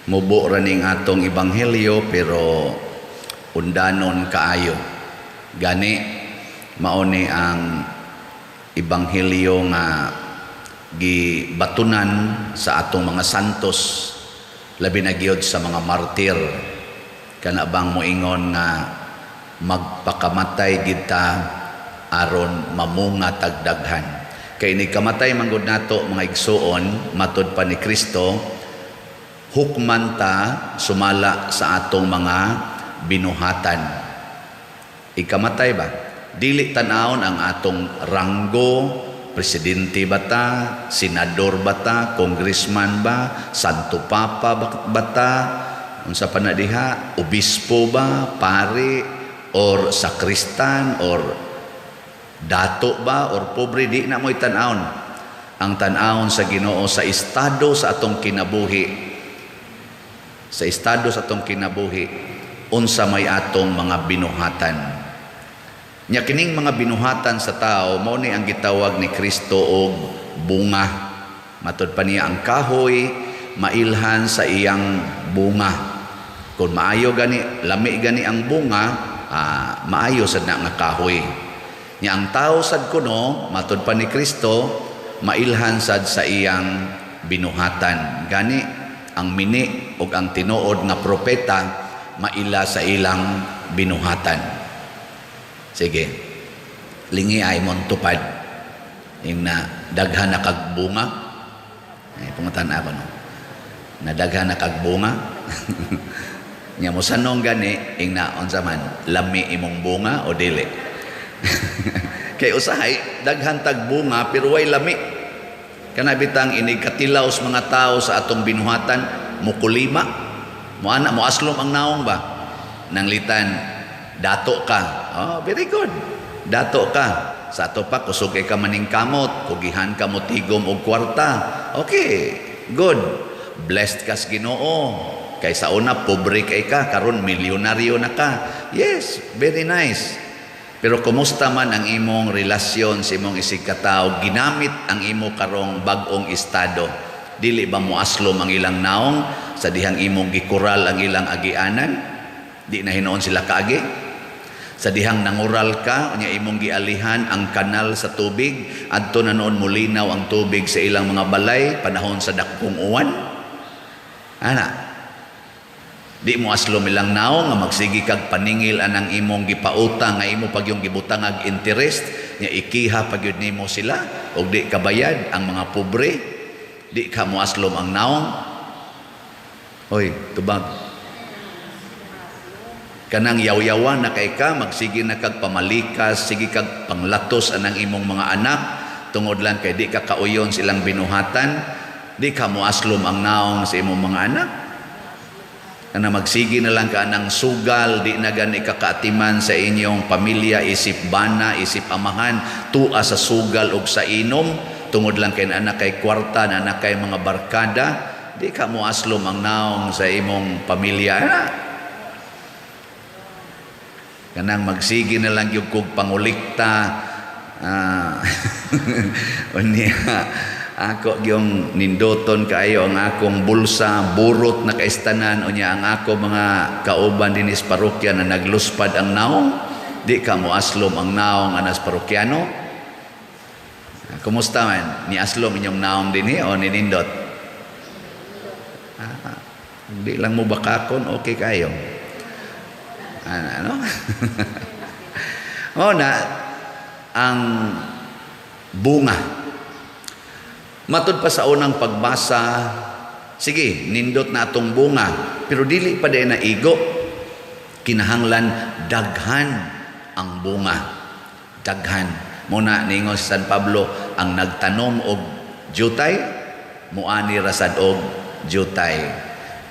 Mubo ra ning atong ebanghelyo, pero undanon kaayo. Gani mao ni ang ebanghelyo nga gibatunan sa atong mga santos, labi na gyud sa mga martir, kana bang moingon nga magpakamatay kita aron mamunga tagdaghan. Kay ni kamatay man gud nato, mga igsuon, matud pa ni Kristo, hukman ta sumala sa atong mga binuhatan. Ikamatay ba, dili tan-awon ang atong ranggo, presidente ba ta, senador ba ta, congressman ba, santo papa ba ta, unsa pa na diha, obispo ba, pari or sakristan or dato ba or pobre, di na mo'y tan-awon. Ang tan-awon sa Ginoo sa estado sa atong kinabuhi. Sa estado sa atong kinabuhi, unsa may atong mga binuhatan. Nya kining mga binuhatan sa tao, mao ni ang gitawag ni Kristo og bunga. Matud pa niya, ang kahoy mailhan sa iyang bunga. Kung maayo gani, lami gani ang bunga, maayo sad na nga kahoy. Nya ang tao sad kuno, matud pa ni Kristo, mailhan sad sa iyang binuhatan. Gani ang mini ug ang tinuod nga propeta maila sa ilang binuhatan. Sige. Lingi ay mong tupad. Yung na daghan na kag bunga. Eh, pangutan ako, no. Na daghan na kag bunga. Nya mo sanong gani ing na unsa man, lami imong bunga o dili? Kay usahay daghan tag bunga pero way lami. Kana bitang inig katilaw sa mga tao sa atong binuhatan, mukulima. Mo ana mo aslom ang naong ba? Nanglitan dato ka. Oh, very good. Dato ka. Sa ato pa kusog kay ka maningkamot, kugihan ka mo tigom og kwarta. Okay, good. Blessed ka sa Ginoo. Kay sa una pobre kay ka, karon milyonaryo na ka. Yes, very nice. Pero kumusta man ang imong relasyon sa imong isig katao, ginamit ang imo karong bag-ong estado? Dili ba moaslom ang ilang naong sa dihang imong gikural ang ilang agianan? Di na hinuon sila kaagi? Sa dihang nangural ka, unya imong gialihan ang kanal sa tubig, adto na noon mulinaw ang tubig sa ilang mga balay panahon sa dakpong uwan. Ana, di mo aslom ilang naong nga magsigi kag paningil anang imong gipautang nga imo pag yung gibutangag interest, nga ikiha pag yun nimo sila og di kabayad ang mga pobre? Di ka mo aslom ang naong? Hoy, tubag. Kanang yaw-yawan na kay ka, magsige na kag pamalikas, sige kag panglatos anang imong mga anak tungod lang kay di ka kauyon silang binuhatan, di ka mo aslom ang naong sa imong mga anak? Kana magsige na lang ka ng sugal, di na gani ka kaatiman sa inyong pamilya, isip bana, isip amahan, tua sa sugal og sa inom, tungod lang kay anak kay kwarta, na anak kay mga barkada, di ka mo aslom ang naong sa imong pamilya? Ana. Kanang magsige na lang yung kog pangulikta, unya ako yung nindoton kaayo ang akong bulsa, burot na kaistanan, unya ang ako mga kauban dinis parokya na nagluspad ang naong, di ka mo aslom ang naong anas parokyano? Kumusta man ni aslom inyong naong dinhi o ninindot? Di lang mo bakakon, okay kayo. Ano o na ang bunga. Matud pa sa unang pagbasa, sige, nindot na atong bunga, pero dili pa na igo. Kinahanglan daghan ang bunga. Daghan. Muna ningon si San Pablo, ang nagtanom og jutay, muani rasad og jutay.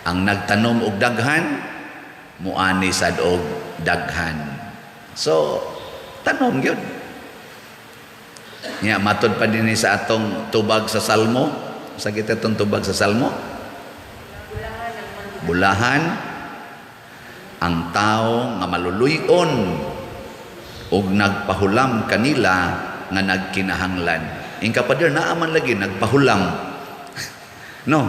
Ang nagtanom og daghan, muani sad og daghan. So, tanom gyud. Nya matod pa din sa atong tubag sa Salmo. Sa kita itong tubag sa Salmo? Bulahan ang tao nga maluluyon og nagpahulam kanila nga nagkinahanglan. Ingka pader, naa man lagi nagpahulam. No,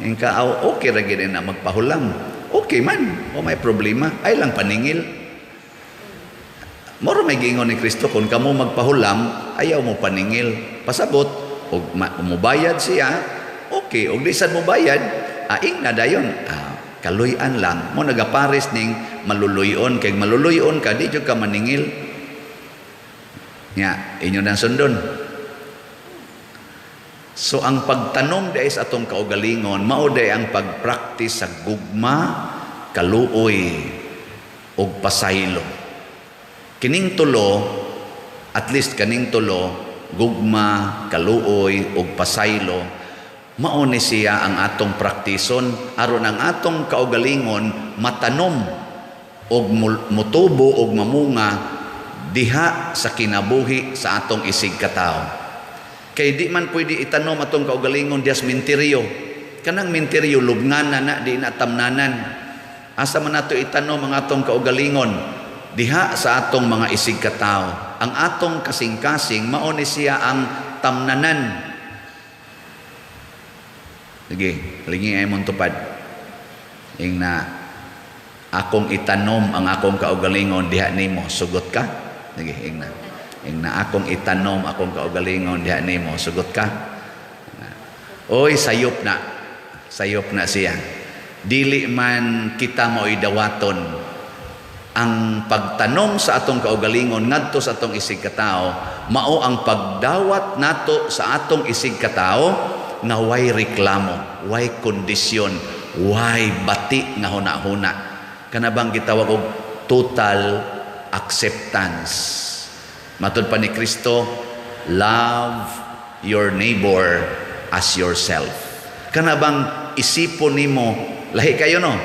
Yung ka, "Aw, okay ra gyud na magpahulam." Okay man, o may problema, ay lang paningil. Moro may giingon ni Kristo, kung kamo magpahulam, ayaw mo paningil. Pasabot, og mubayad siya, okay, og di sad mo bayad, aing na dayon. Ah, kaluy-an lang. Mo nagapares ning maluluyon, kay maluluyon ka, di jud ka maningil. Nya, inyo nang sundon. So ang pagtanom diay sa atong kaugalingon, mao diay ang pagpraktis sa gugma, kaluoy ug pasaylo. Kining tulo, at least kaning tulo, gugma, kaluoy ug pasaylo, mao ni siya ang atong praktison aron ang atong kaugalingon matanom og mutubo og mamunga diha sa kinabuhi sa atong isig katawo. Kay di man pwede itanom atong kaugalingon diha sa minteryo. Kanang minteryo lubnganan na, di na tamnanan. Asa man nato itanom ang atong kaugalingon? Diha sa atong mga isig katawo. Ang atong kasing-kasing mao ni siya ang tamnanan. Sige, lingi ay mong tupad. Ing na akong itanom ang akong kaugalingon diha nimo, sugot ka? Sige, ing na. Ing na akong itanom akong kaugalingon diha nimo, sugot ka? Oy, sayop na. Sayop na siya. Dili man kita mo'y dawaton ang pagtanom sa atong kaugalingon ngadto sa atong isig katawo, mao ang pagdawat nato sa atong isig katawo nga way reklamo, way kondisyon, way bati nga huna-huna. Kana bang gitawag og total acceptance. Matud pa ni Kristo, "Love your neighbor as yourself." Kana bang isipon nimo, lahi kayo, no?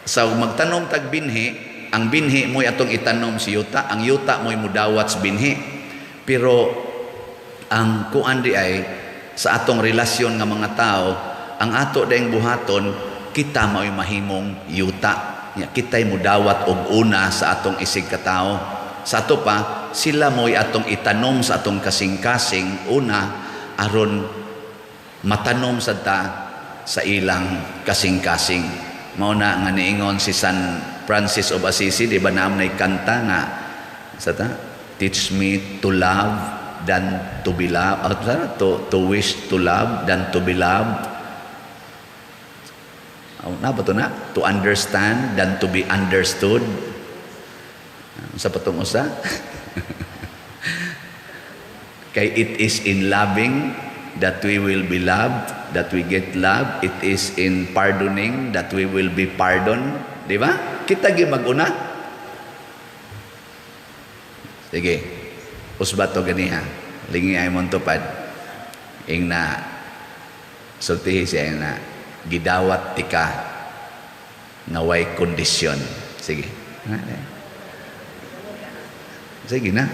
Sa magtanom tag binhi, ang binhi mo'y atong itanom si yuta, ang yuta mo'y mudawat sa binhi. Pero ang kuan di ay sa atong relasyon nga mga tao, ang ato dayong buhaton, kita mo'y mahimong yuta. Nya kita'y mudawat og una sa atong isig katawo. Sa ato pa, sila mo'y atong itanom sa atong kasing-kasing una aron matanom sad ta sa ilang kasing-kasing. Mao na nga niingon si San Francis of Assisi, di ba naam nay kanta nga sa ta, "Teach me to love than to be loved," to wish to love than to be loved. Oh, na ba to na? To understand than to be understood. Sa patong usa? Kay it is in loving that we will be loved, that we get love. It is in pardoning that we will be pardoned. Di ba? Kita gi mag-una. Sige. Usba to ganiha. Lingi ay mong tupad. Ing na sultihi siya na gidawat tika nga way kondisyon. Sige. Sige na.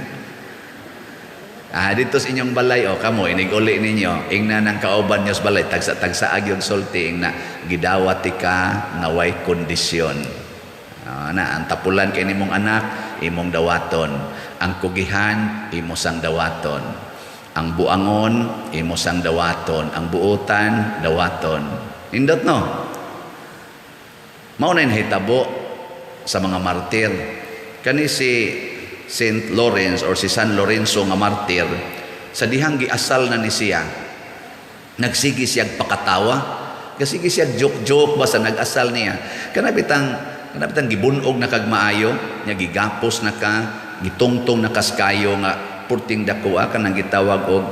Ah, dito sa inyong balay, oh, kamo, inig-uli ninyo, ingna ng kauban nyo sa balay, tagsa-tagsa agyong sulti, ingna, gidawat tika nga way kondisyon. Ah, na, ang tapulan kay nimong anak, imong dawaton. Ang kugihan, imo sang dawaton. Ang buangon, imo sang dawaton. Ang buutan, dawaton. Indot, no? Mao na hitabo sa mga martir. Kani si Saint Lawrence or si San Lorenzo nga martir, sa dihang giasal na ni siya, nagsige siya pakatawa, kasi siya joke-joke ba sa nag-asal niya. Kana bitang gibunog na kag maayo, nya gigapos na ka, gitungtong na kaskayo nga purting dako, kanang gitawag og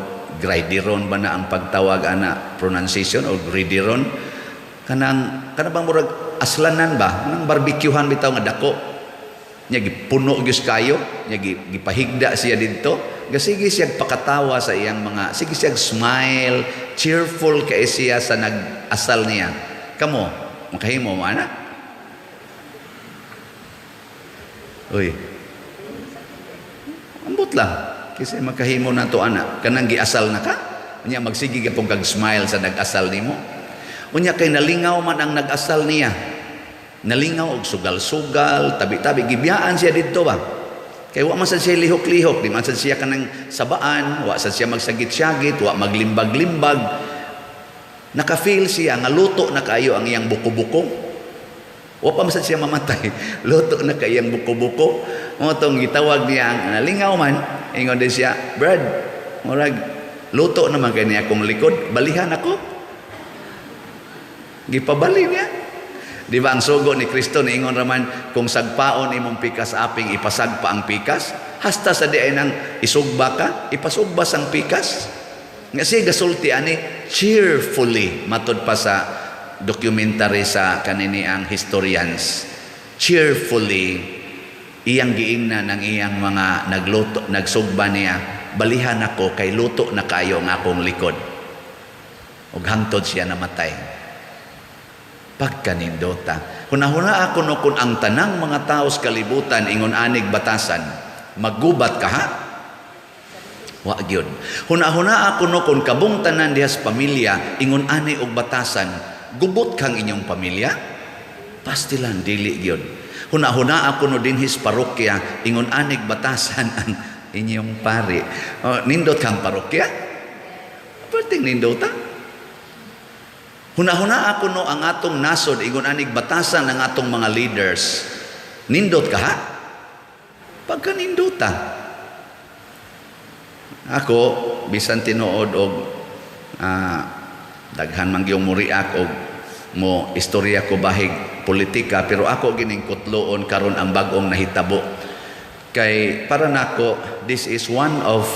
gridiron ba na ang pagtawag ana, pronunciation o gridiron, kanang kana bang murag aslanan ba, kanang barbecuehan bitaw nga dako nya, gipuno gyud kayo nya, gipahigda siya didto. Gasige siya pakatawa sa iyang mga, sige siya smile, cheerful kay siya sa nag-asal niya. Kamo, makahimo mo ana? Uy, ambot lang kasi makahimo na to ana, kanang giasal na ka unya magsige ka kag smile sa nag-asal nimo. Unya kay nalingaw man ang nag-asal niya, nalingaw og sugal-sugal, tabi-tabi, gibiyaan siya didto ba. Kay wa man sad siya lihok-lihok, di man sad siya kanang sabaan, wa sad siya magsagit-syagit, wa maglimbag-limbag. Naka-feel siya nga luto na kayo ang iyang buko-buko. Wa pa man siya mamatay. Luto na kay iyang buko-buko. Mao tong gitawag niya ang nalingaw man, ingon din siya, "Brad, murag luto naman kay niya akong likod, balihan ako." Gipabali niya. Di ba ang sugo ni Kristo, niingon raman, kung sagpaon imong pikas aping, ipasagpa ang pikas, hasta sa diay nang isugba ka, ipasugba sang pikas. Nga siya gasulti ani cheerfully, matod pa sa documentary sa kanini ang historians. Cheerfully iyang giingnan ng iyang mga nagluto, nagsugba niya, "Balihan ako kay luto na kayo ang akong likod." Ug hangtod siya namatay. Pagkanindota. Hunahuna ako no, kung ang tanang mga tao sa kalibutan ingon anig batasan, maggubat ka ha? Wa gyud. Hunahuna ako no, kung kabung tanan diha sa pamilya ingon ani og batasan, gubot kang inyong pamilya? Pastilan dili gyud. Hunahuna ako no, dinhi sa parokya ingon anig batasan ang inyong pari. Oh, nindot kang parokya? Perting nindota. Hunahuna ako no, ang atong nasod ingon anig batasan ang atong mga leaders. Nindot ka ha? Pagka nindota. Ako bisan tinuod og daghan man gyud mo react og mo istorya ko bahig politika, pero ako gining kutloon karon ang bag-ong nahitabo kay para nako this is one of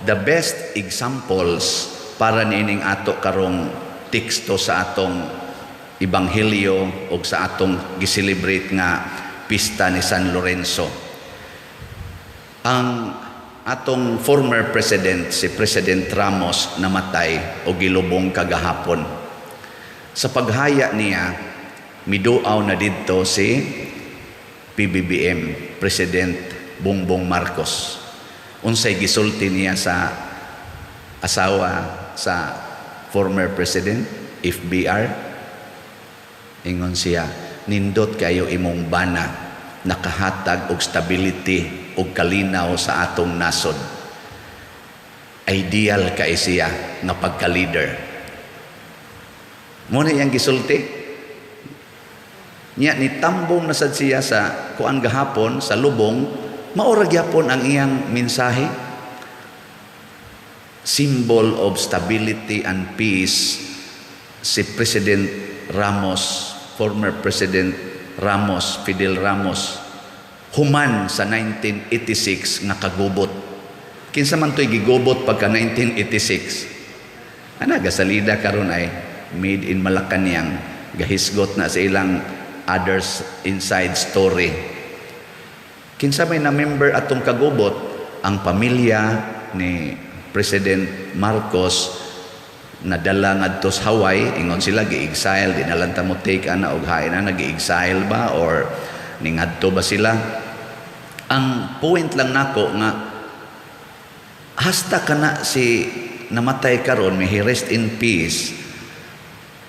the best examples para niining ato karong teksto sa atong ebanghelyo o sa atong gi-celebrate nga pista ni San Lorenzo. Ang atong former president, si President Ramos, namatay o gilubong kagahapon. Sa paghaya niya, miduaw na didto si PBBM, President Bongbong Marcos. Unsay gisulti niya sa asawa sa former president, FBR? Ingon siya, "Nindot kayo imong bana, nakahatag og stability og kalinaw sa atong nasod." Ideal kay siya nga pagka-leader. Mao na iyang gisulti. Nya ni tambong na sad siya sa kuan gahapon sa lubong, mao ra gyapon ang iyang mensahe. Symbol of stability and peace si President Ramos, former President Ramos, Fidel Ramos, human sa 1986 nga kagubot. Kinsa man to'y gigubot pagka 1986? Ana, gasalida karon ay made in Malacanang, gahisgot na sa ilang others inside story. Kinsa may na member atong kagubot? Ang pamilya ni President Marcos nadala ngadto sa Hawaii, ingon sila gi-exile, di na lang ta mo take ana og hain na gi-exile ba or ningadto ba sila. Ang point lang nako nga hasta kana si namatay karon, may he rest in peace,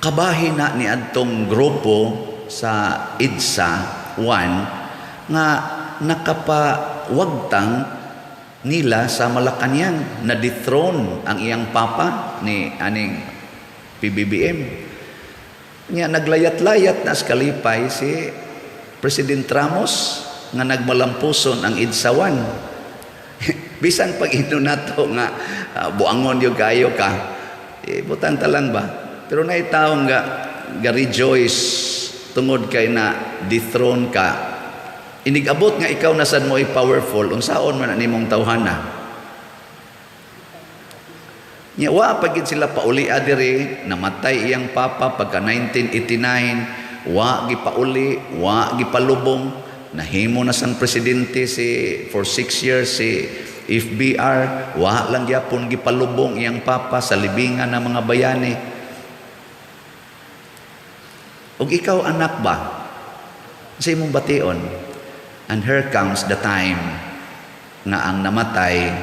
kabahin na ni adtong grupo sa EDSA 1 nga nakapawagtang nila sa Malacanang na dethrone ang iyang papa ni aning PBBM. Nya naglayat-layat na sa kalipay si President Ramos nga nagmalampuson ang EDSA 1. Bisan pag ino nato nga buangon yung kayo ka, eh, butang ta lang ba? Pero naay tawo nga ga rejoice tungod kay na dethrone ka. Inigabot nga ikaw na sad mo ay powerful, unsaon man na nimong tawhana? Nya wa pa gid sila pauli diri, namatay iyang papa pagka 1989, wa gipauli, wa gipalubong, nahimo na sang presidente si for 6 years si FBR, wa lang gyapon gipalubong iyang papa sa libingan ng mga bayani. Ug ikaw, anak ba? Sa imong bation? And here comes the time nga ang namatay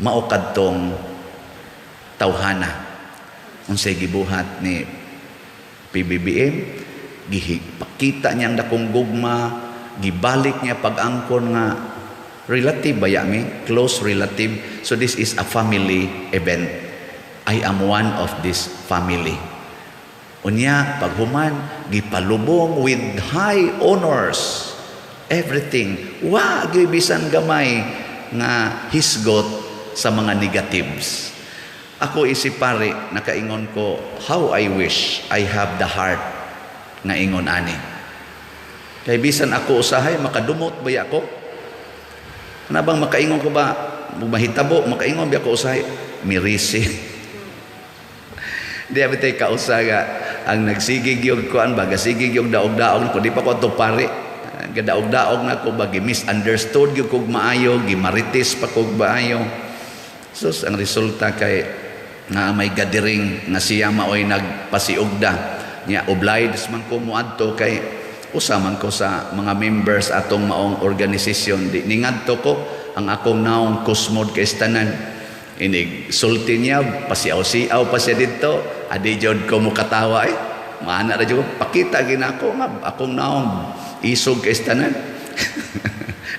mao kadtong tawhana. Unsay gibuhat ni PBBM? Gipakita niya ang dakong gugma, gibalik niya pag-angkon nga relative ba mi, close relative. So this is a family event. I am one of this family." Unya, paghuman, gipalubong with high honors. Everything. Wa gyud bisan gamay nga hisgot sa mga negatives. Ako isip pare, nakaingon ko, how I wish I have the heart nga ingon ani. Kay bisan ako usahay, makadumot ba ako? Ano bang makaingon ko ba? Mahitabo, makaingon ba ako usahay? Mirisi. Di abi tay kausa nga ang nagsigig yung kuan ba, gasigig yung daog-daog ko, di pa ko ato pare. Gadaog-daog na ko ba, misunderstood gyud kog maayo, gimarites pa kog maayo. Sus, ang resulta kay nga may gathering nga siya maoy nagpasiugda niya, obliged man ko moadto kay usa man ko sa mga members atong maong organisasyon. Di ningadto ko, ang akong naong kusmod kay tanan. Inig sulti niya, pasiaw-siaw pa siya dito, adi jud ko mukatawa eh. Maana ra jud ko, pakita ginako nga akong naong isog kay tanan.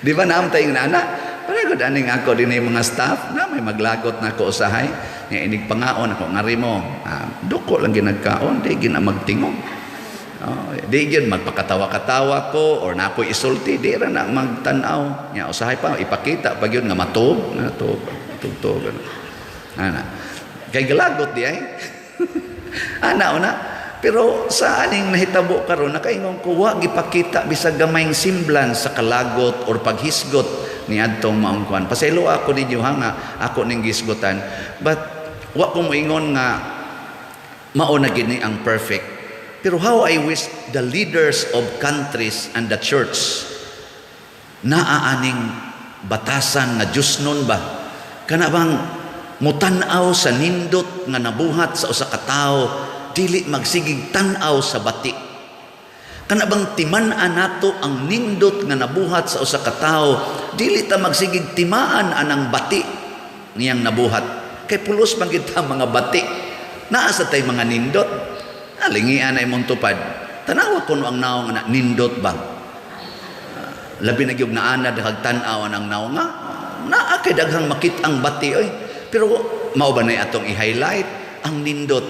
Di ba naam tayong nana? Para gud aning ako din mga staff na may maglagot na ako usahay. Nga inig pangaon ako ngari mo. Ah, duko lang ginagkaon, di gina magtingog. Oh, di gyud magpakatawa-katawa ko or na ako isulti, di ra na magtan-aw. Nya usahay pa ipakita pa gyud nga matuog, nga tuog, tugtog. Ana. Kay galagot di ay. Ana una. Pero sa aning nahitabo karon, nakaingon ko, wa gipakita bisag gamayng semblance sa kalagot or paghisgot ni adtong maong kuan. Pasaylo ako ninyo ha nga ako ning gisgotan. But wa ko moingon nga mao na gini ang perfect. Pero how I wish the leaders of countries and the church naa aning batasan nga Diyosnon ba? Kana bang mutan-aw sa nindot nga nabuhat sa usa ka tawo, dili magsigig tan-aw sa bati. Kana bang timan-an nato ang nindot nga nabuhat sa usa ka tawo, dili ta magsigig timaan anang bati niyang nabuhat. Kay pulos man kita mga bati. Naa sa tay mga nindot. Alingian na imong tupad. Tanawa kuno ang naong na nindot ba? Labi na gyud naanad kag tan-aw ang naong nga naa kay daghang makit-ang bati oy. Pero mao ba na atong i-highlight ang nindot?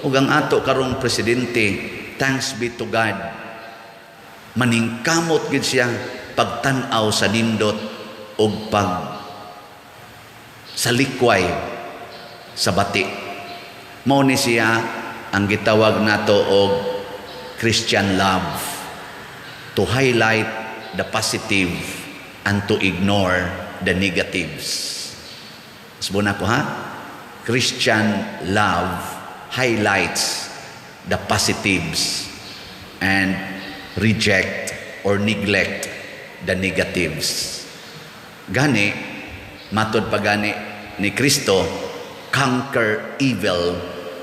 Ug ang ato karong presidente, thanks be to God, maningkamot gid siya pagtan-aw sa nindot ug pag salikway sa bati. Mao ni siya ang gitawag nato og Christian love, to highlight the positive and to ignore the negatives. Usbon ako ha. Christian love highlights the positives and reject or neglect the negatives. Gani, matod pa gani ni Kristo, "Conquer evil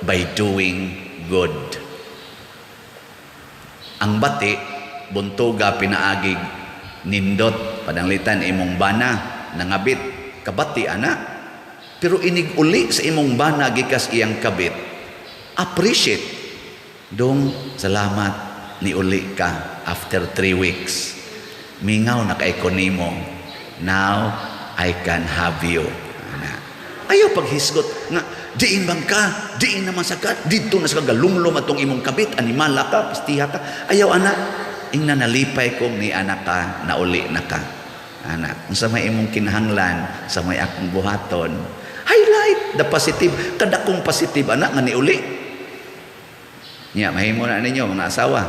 by doing good." Ang bati, buntuga pinaagig nindot. Pananglitan imong bana nangabit, kabati ana. Pero inig uli sa imong bana gikas iyang kabit, appreciate. "Dong, salamat ni uli ka after 3 weeks. Mingaw na kay ko nimo. Now I can have you." Ana. Ayaw paghisgot nga diin bang ka, diin naman sa ka, didto na sa galumlum atong imong kabit, animala ka, pastiha ka. Ayaw ana, ingna nalipay kong ni anak ka, nauli na ka. Ana, unsa may imong kinahanglan sa may akong buhaton? Highlight the positive. Kadakong positive anak nga niuli. Nya mahimo na ninyo mga asawa.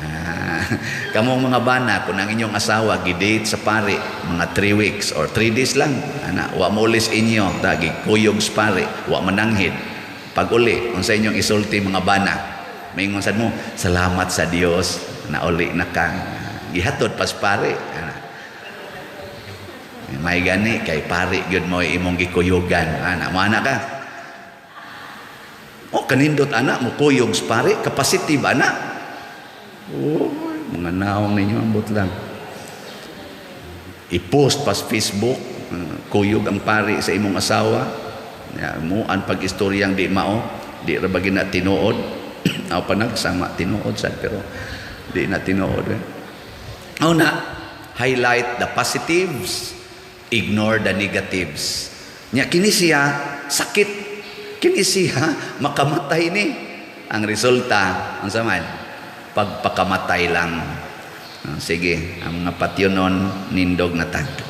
Ah, kamong mga bana, kung ang inyong asawa gidate sa pare mga 3 weeks or 3 days lang, ana, wa mo ulis inyo, ta gikuyog sa pare, wa mananghid. Pag uli, unsa inyong isulti, mga bana? Maingon sad mo, "Salamat sa Dios, nauli na ka." Gihatod pas pare. Ana. May gani kay pare gyud mo imong gikuyugan. Ana, mo ana ka. Oh, kanindot ana mo kuyog sa pare, ka-positive ana. Oh, mga naong ninyo, ambot lang. I-post pas Facebook, kuyog ang pari sa imong asawa. Ya, mo ang pag-istoryang di mao, di ra ba gina tinuod. Aw panag sama tinuod sad pero di na tinuod. Eh. Una, highlight the positives, ignore the negatives. Nya kini siya sakit, kini siya makamatay ni. Ang resulta, unsa man? Pagpakamatay lang. Ah, sige, ang mga patyonon, nindog na tag.